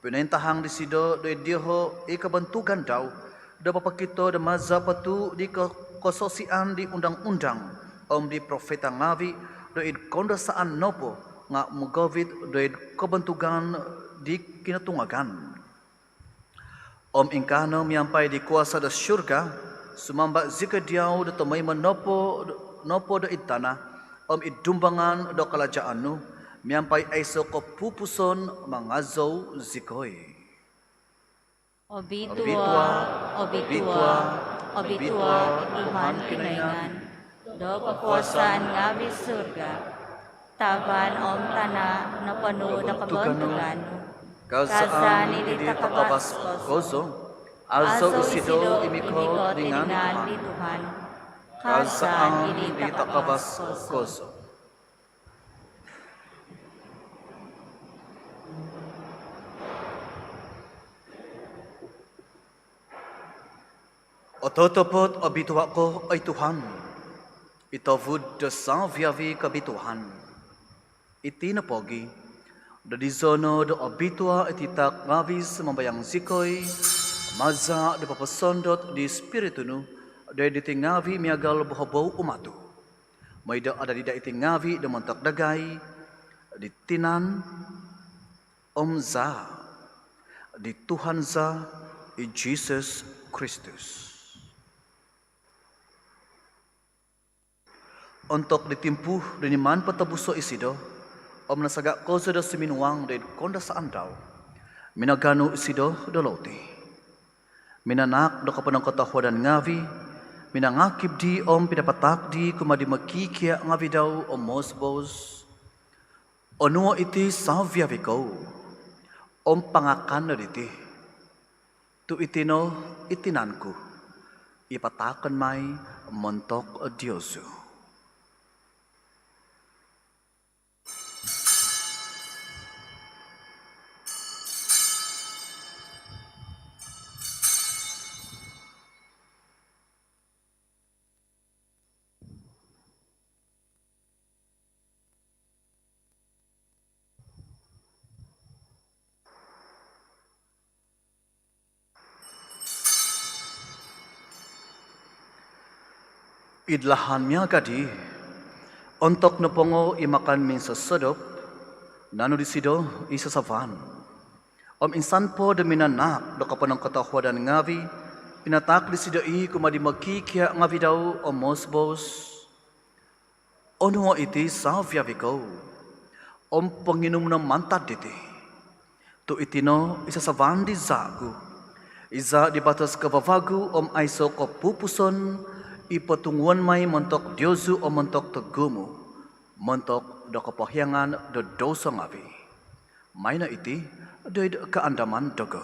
pinointahang disido do id dioho' i kobontugan dau do popokito do maza' po tuu di ko- kososian di undang-undang om di profeta ngavi' do id koundasaan nopo nga' mogovit do id kobontugan di kinotungagan. Om ingkaa no miampai di kuasa' do surga, sumamba' zikoi diau do tomoimo nopo, nopo do id tana', om id dumbangan do kalajaan nu, miampai aiso' kopupuson mangazou zikoi. Obitua, obitua, obitua, Tuhan Kinoingan do kokuasaan ngavi'. Surga, tavan om tana' noponu' do kobontugan nu. Kazaan id di takavas kozo. Azou isido i mikot di ngaan di Tuhan. Kazaan id di takavas kozo. Ototopot obitua' ko, oi Tuhan, i tovud do savi-avi' kobituaan. Iti nopogi', do dizo no do obitua' iti taak ngavi', sumambayang zikoi, maza' do poposondot di Spiritu nu do id diti ngavi' miagal bohobou umatu', moi do adadi daa iti ngavi' do montok dagai di tinan om zaa' di Tuhan za, i Jisus Kristus. Ontok di timpu do niman potobuso' isido om nasaga' kozo do suminuang do id koundasaan dau, minaganu isido do louti, minanaak do koponongkotohuadan ngavi', minangakib di om pinapataak di kumaa di mokikia' ngavi' dau om moos-boos: Onuo' iti savi-avi' kou om pangakan no diti, tu' iti no i tinan ku i pataakon mai montok diozu. Id lahan miaga' di, ontok nopongo i makan minsosodop, nanu disido i sasavan om insan po do minanaak do koponongkotohuadan ngavi', pinataak disido i kumaa di mokikia' ngavi' dau om moos-boos: Onuo' iti savi-avi' kou om ponginum no mantad diti, tu' iti no i sasavan di zaa' ku, i zaa' di batos kavavagu om aiso' kopupuson, i potunguon mai montok diozu om montok togumu', montok do kopohiangan do douso ngavi'. Maino iti do id kaandaman dogo.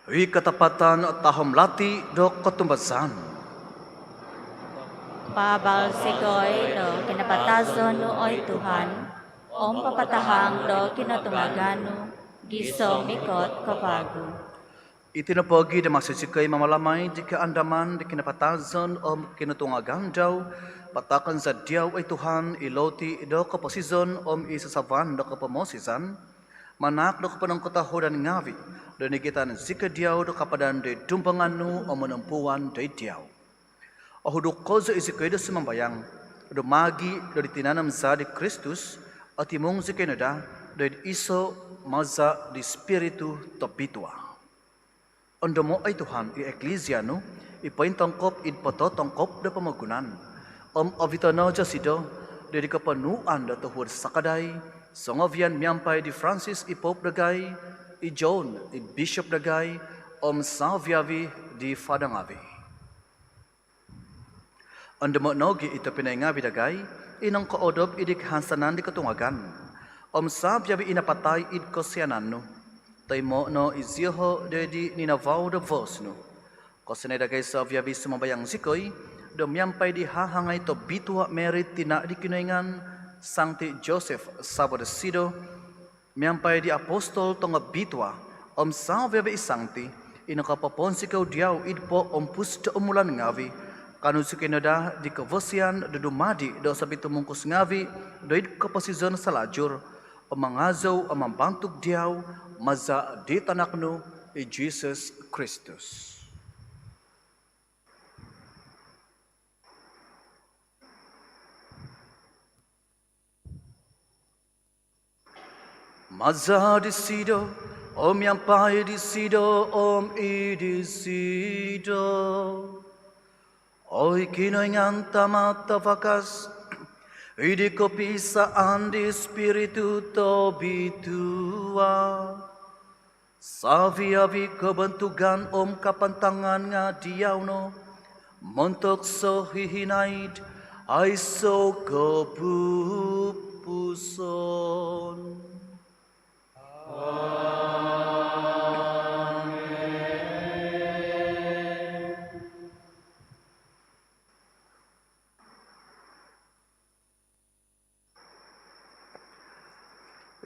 I katapatan tahom lati do kotumbazaan. Paabal zikoi do kinapatazon nu, oi Tuhan, om papatahang do kinotungagan nu, gisom mikot ko vagu. Iti nopogi' do maso zikoi mamalamai di kaandaman di kinapatazon om kinotungagan dau, pataakon za diau, oi Tuhan, i loti do koposizon om i sasavan do kopomosizan, manaak do koponongkotohuadan ngavi' do nigitan zikoi diau do kapadan do id dumbangan nu om monompuan do id diau. Ohuduk kozo i zikoi do sumambayang do maagi' do di tinan om zaa' di Kristus, otimung zikoi no daa do id iso' maza' di Spiritu Tobitua. Ondomo', oi Tuhan, i Eklisia nu i pointongkop id pototongkop do pomogunan om ovito' no dosido do id koponuan do tohuod sakadai songovian miampai di Francis i Pope dagai, i John i Bishop dagai, om savi-avi' di fada ngavi'. Ondomo' nogi' i tobpinai ngaavi' dagai i nongkoodop id kahansanan di kotungagan om savi-avi' i napatai id kosianan nu. Toimo' no izioho' do id ninavau do voos nu. Kosianai dagai savi-avi', sumambayang zikoi, do miampai di hahangai tobitua' Mary tina' di Kinoingan, Sangti Joseph savo dosido, miampai di apostol tongobitua om savi-avi' i sangti i nokopoponsikou diau id poompus do umulan ngaavi', kaanu zikoi no daa di kovosian do dumadi' do sopitumungkus ngaavi' do id koposizon salajur, om mangazou om mambantug diau maza' di tanak nu i Jisus Kristus. Maza' disido, om miampai disido, om id disido, oi Kinoingan Tama' Tavakas, id kopiisaan di Spiritu Tobitua, savi-avi' kobontugan om kapantangan nga' diau no, montok sohihinaid aiso' kopupuson. Amen.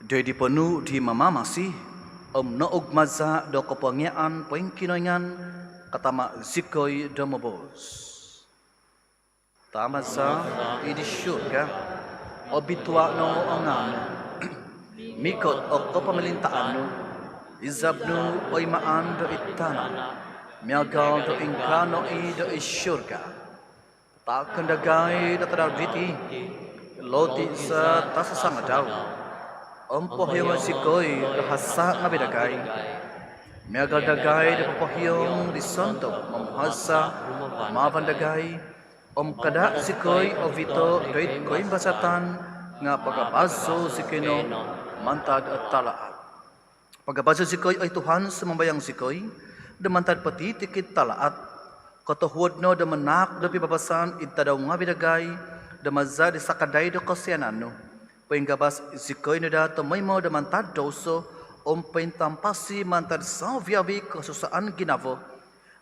Doid ponuu' di Mamamasi om nougmaza' do kopongiaan poingkinoingan, katama' zikoi do moboos. Tama za id surga, obitua' no o ngaan nu, mikot o kopomolintaan nu, izab nu oi maan do id tana' miagal do ingkaa no i do id surga. Taakon dagai do tadau diti loti za tasasangadau, om pohiongo' zikoi do hasa' ngavi' dagai miagal dagai do popohiong di sontob momuhasa' humavan dagai, om kada' zikoi ovito' doid koimbazatan, nga' pagabaso' zikoi no mantad talaat. Pagabaso' zikoi oi Tuhan, sumambayang zikoi, do mantad potitikid talaat. Kotohuod no do manaak do pibabasan id tadau ngavi' dagai, do maza' di sakadai do kosianan nu, poinggabas zikoi no daa tomoimo do mantad douso om pointampasi mantad savi-avi' kosusaan ginavo,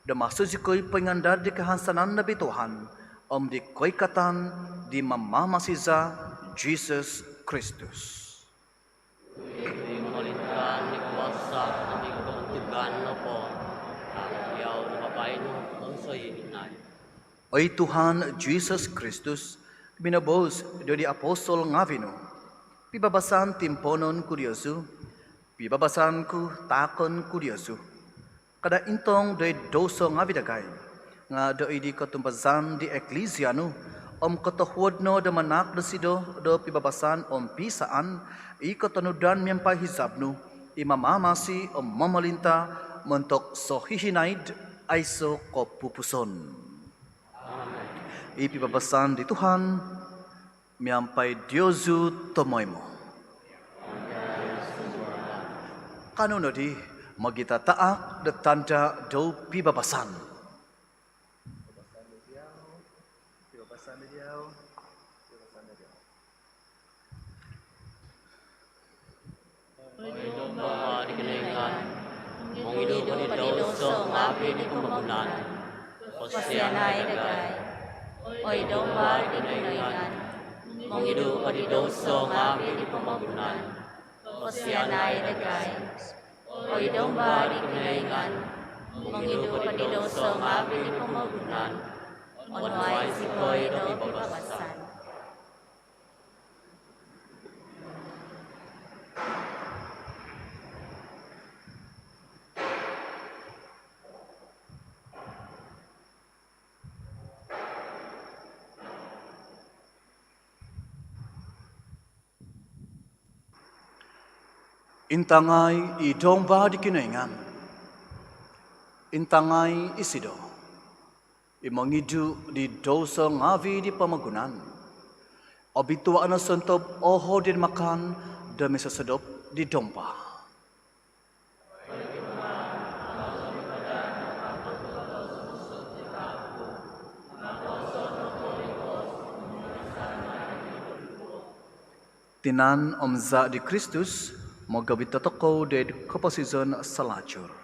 do maso zikoi poingandad di kahansanan nobi Tuhan om di koikatan di Mamamasi za Jisus Kristus. Oi Tuhan Jisus Kristus, minoboos doid di apostol ngavi' nu, pibabasan timpoonon ku diozu, pibabasan ku taakon ku diozu. Kada' intong doid douso ngavi' dagai, nga' doid di kotumbazaan di Eklisia nu, om kotohuod no do manaak dosido do pibabasan om piisaan i kotonudan miampai hizab nu, i mamamasi om momolinta' montok sohihinaid aiso' kopupuson. Amen. I pibabasan di Tuhan miampai diozu tomoimo. Kanou nodi mogitataak do tanda' do pibabasan. Oi Domba di Kinoingan, mongidu' ko di douso ngavi' di pomogunan, kosianai dagai. Oi Domba di Kinoingan, mongidu' ko di douso ngavi' di pomogunan, kosianai dagai. Oi Domba di Kinoingan, mongidu' ko di douso ngavi' di pomogunan, onuai zikoi do pibabasan. Intangai i Domba di Kinoingan. Intangai isido i mongidu' di douso ngavi' di pomogunan. Obitua' no sontob o hodi makan do misosodop di Domba. Tinan om zaa di Kristus mogovit dotokou doid koposizon salajur.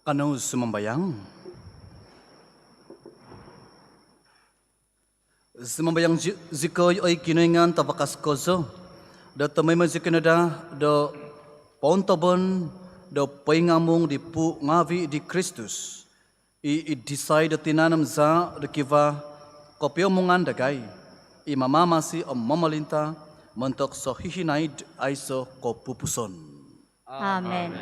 Kanou sumambayang. Sumambayang zi-, zikoi, oi Kinoingan Tavakas kozo, do tomoimo zikoi no daa do pointobon do poingamung di puu' ngaavi' di Kristus, i id disai do tinan om zaa' do kivaa kopiomungan dagai, i mamamasi om momolinta' montok sohihinaid aiso' kopupuson. Amen.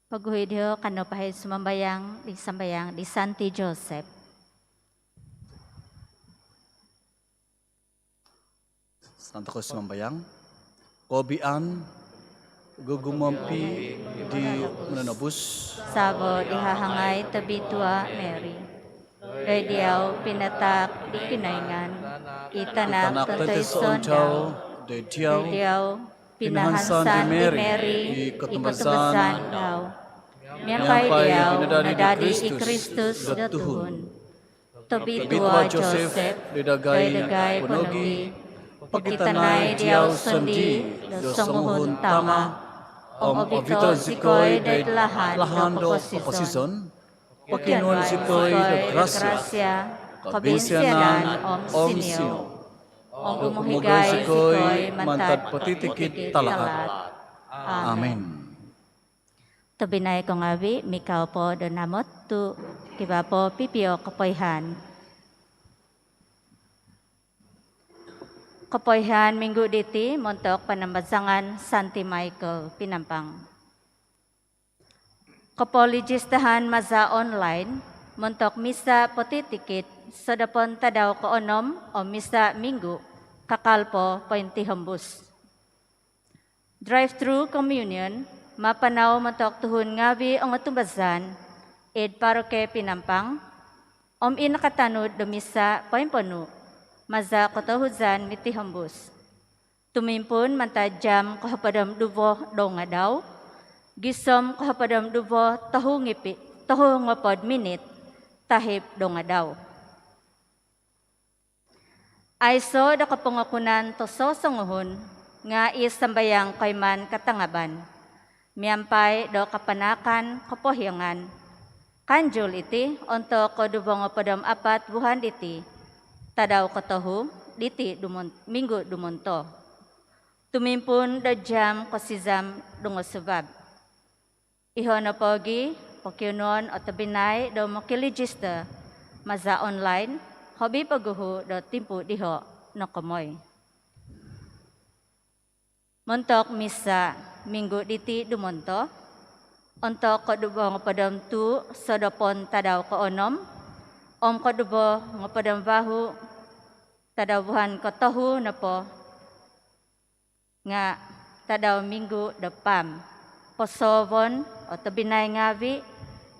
Poguhui diho' kanou pahai sumambayang di sambayang di Santi Joseph. Santo Kristus sumambayang. Koobian, gugumompi' di Mononobus. Savo di hahangai tobitua' Mary. Doid diau pinataak di Kinoingan i tanak tontoisoon dau. Doid diau pinahansan di Mary i kotumbazaan dau. Miampai diau nadadi i Kristus do tuhun. Tobitua' Joseph, doid dagai po nogi' pokitanai diau sondii' do songuhun tama', om obito' zikoi doid lahan do koposizon. Pokionuon zikoi do grasia, kobinsianan om sinio, om umohigai zikoi mantad potitikid talaat. Amen. Tobpinai ko ngaavi', mikau po do namot tu' kivaa po pipio kopoihaan. Kopoihaan minggu diti montok panambazangan Santi Michael Pinampang. Kopolijistahan maza' online montok misa' potitikid sodopon tadau koonom om misa' minggu kakal po pointihombus. Drive-through communion mapanau montok tuhun ngaavi' ongotumbazaan id Paroki Pinampang, om i nakatanud do misa' poimponu' maza' kotohuzan mitihombus. Tumimpuun mantad jam kohopod om duvo doungadau gisom kohopod om duvo tohu ngipi, tohu ngopod minit tahib doungadau. Aiso' do kopongokunan tososonguhun nga' i sambayang koiman katangaban miampai do kapanaakan kopohiongan. Kanjul iti ontok koduvo ngopod om apat vuhan diti, tadau kotohu diti dumon-, minggu dumonto, tumimpuun do jam kosizam dongosuvab. Iho' nopo gi, pokionuon o tobpinai do mokilijista maza' online, hobi poguhu do timpu diho' nokomoi. Montok misa' minggu diti dumonto, ontok koduvo ngopod om tuu sodopon tadau koonom, om koduvo ngopod om vahu tadau vuhan kotohu nopo, nga' tadau minggu do paam, posoovon o tobpinai ngaavi'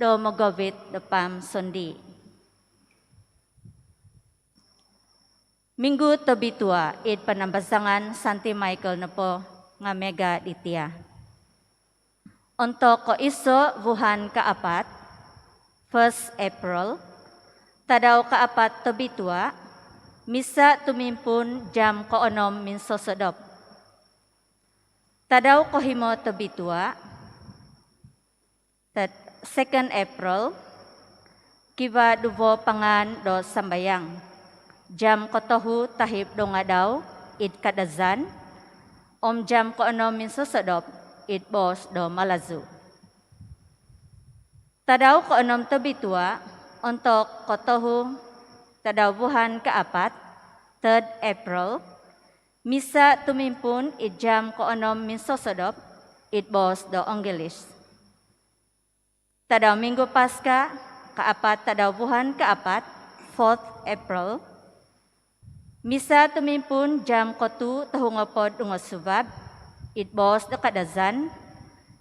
do mogovit do paam sondii'. Minggu tobitua' id panambazangan Santi Michael nopo nga' miaga' diti a. Ontok koiso' vuhan kaapat, first April, tadau kaapat tobitua', misa' tumimpuun jam koonom minsosodop. Tadau kohimo tobitua', tad-, second April, kivaa duvo pangaan do sambayang. Jam kotohu tahib doungadau id Kadazan, om jam koonom minsosodop id boos do Malazu. Tadau koonom tobitua', ontok kotohu tadau vuhan kaapat, third April, misa' tumimpuun id jam koonom minsosodop id boos do Onggilis. Tadau minggu Paska, kaapat tadau vuhan kaapat, fourth April, misa' tumimpuun jam kotuu tohu ngopod dongosuvab id boos do Kadazan,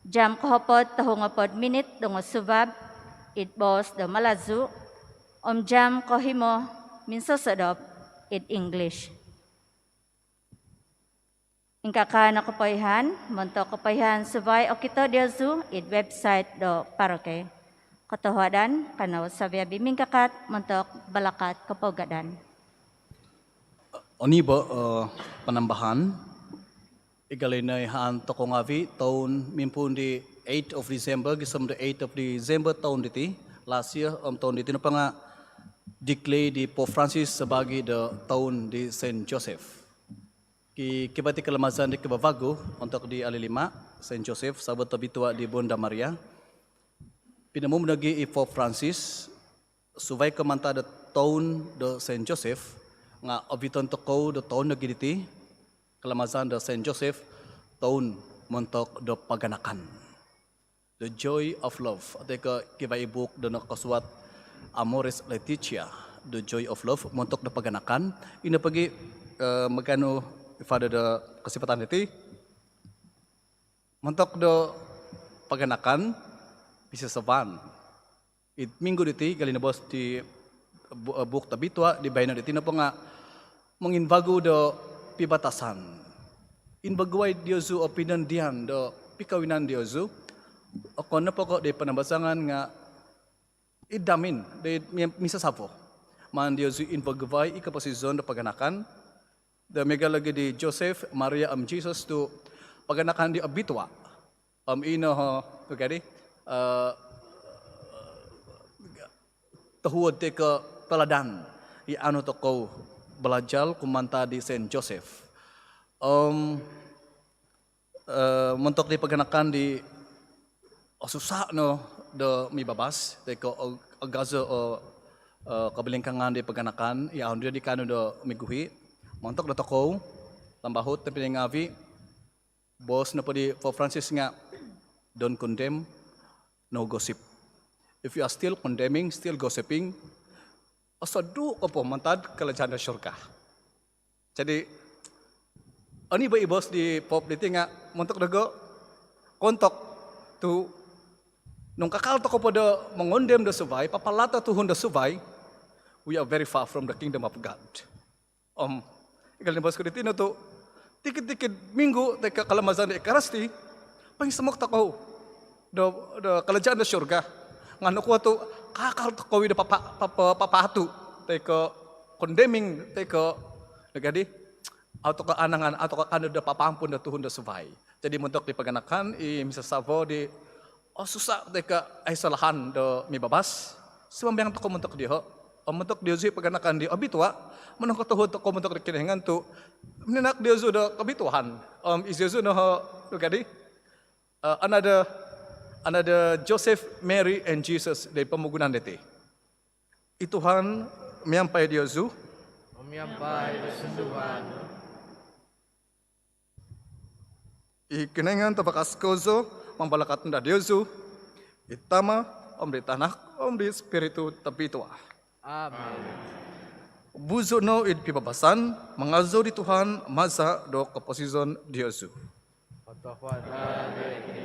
jam kohopod tohu ngopod minit dongosuvab id boos do Malazu, om jam kohimo minsosodop id English. Ingkaa no kopoihaan, montok kopoihaan suvai okito diozu id website do paroki. Kotohuadan, kanou savi-avi' mingkakat montok balakat kopougadan. Oni bo, eh, panambahan, i gali noihaan tokou ngaavi' toun mimpuun di eighth of December, gisom do eighth of December toun diti, last year, om toun diti nopo nga' declare di Pope Francis sabaagi do toun di Saint Joseph. Ki, kivaa iti kalamazan di kavavagu ontok di alilima', Saint Joseph, sahabat tobitua' di Bunda Maria. Pinomumu nogi' i Pope Francis, suvai ko' mantad do toun do Saint Joseph, nga' oviton tokou do toun nogi' diti, kalamazan do Saint Joseph, toun montok do paganakan. The Joy of Love. Atau ko' kivaa i buuk do nokosuat Amoris Laetitia, The Joy of Love, montok do paganakan. Ino pogi, eh, maganu i Father do kosivatan diti. Montok do paganakan, pisasavaan. Id minggu diti, gali noboos di bu-, buuk tobitua' di baino diti nopo nga' monginvagu do pibatasan. Invaguai diozu o pinandian do pikawinan diozu, okon nopo ko' di panambazangan nga' id hamin, di mi-, misasavo. Maan diozu invaguai i koposizon do paganakan, do miaga' logi' di Joseph, Maria om Jesus tu' paganakan di obitua'. Om ino, o, tu' kadi, eh, tohuod toi ko' teladan i aanu tokou balajal kumaa mantad di Saint Joseph. Om, eh, montok di paganakan di osusa' no do mibabas, toi ko' og-, agazo o, eh, kobolingkaangan di paganakan, i au' nodi kaanu do miguhi', montok do tokou, tambahut, tompinai ngaavi', boos nopo di Pope Francis nga', "Don't condemn, no gossip." If you are still condemning, still gossiping, osodu' ko po mantad kalajaan do surga. Jadi, oni bo i boos di Pope diti nga' montok dogo, kontok tu' nung kakal tokou po do mongondem do suvai, papalaat do tuhun do suvai, we are very far from the kingdom of God. Om, i gali boos ku diti no tu', tikid-tikid minggu toi ko' kalamazan do Ekaristi, poinsomok tokou do, do kalajaan do surga. Nga' nokuo tu' kakal tokou i do papa-, papa-, papaatu', toi ko' condemning, toi ko' nogi di, au' tokou aanangan, au' tokou kaanu do papaampun do tuhun do suvai. Jadi montok di paganakan, i misasavo di osusa' toi ko' aiso lahan do mibabas, sumambayang tokou montok dioho'. Om montok diozu i paganakan di obitua', monongkotohuod tokou montok di Kinoingan tu' minanahak diozu do kobituaan. Om iziozu no, tu' kadi, eh, another, another Joseph, Mary and Jesus di pomogunan diti. I Tuhan miampai diozu. Miampai di sunduvan. I Kinoingan tavakas kozo mambalakat no daa diozu, i Tama', om di Tanak, om di Spiritu Tobitua'. Amin. Buzu' no id pibabasan, mangazou di Tuhan maza' do koposizon diozu. Kotohuadan.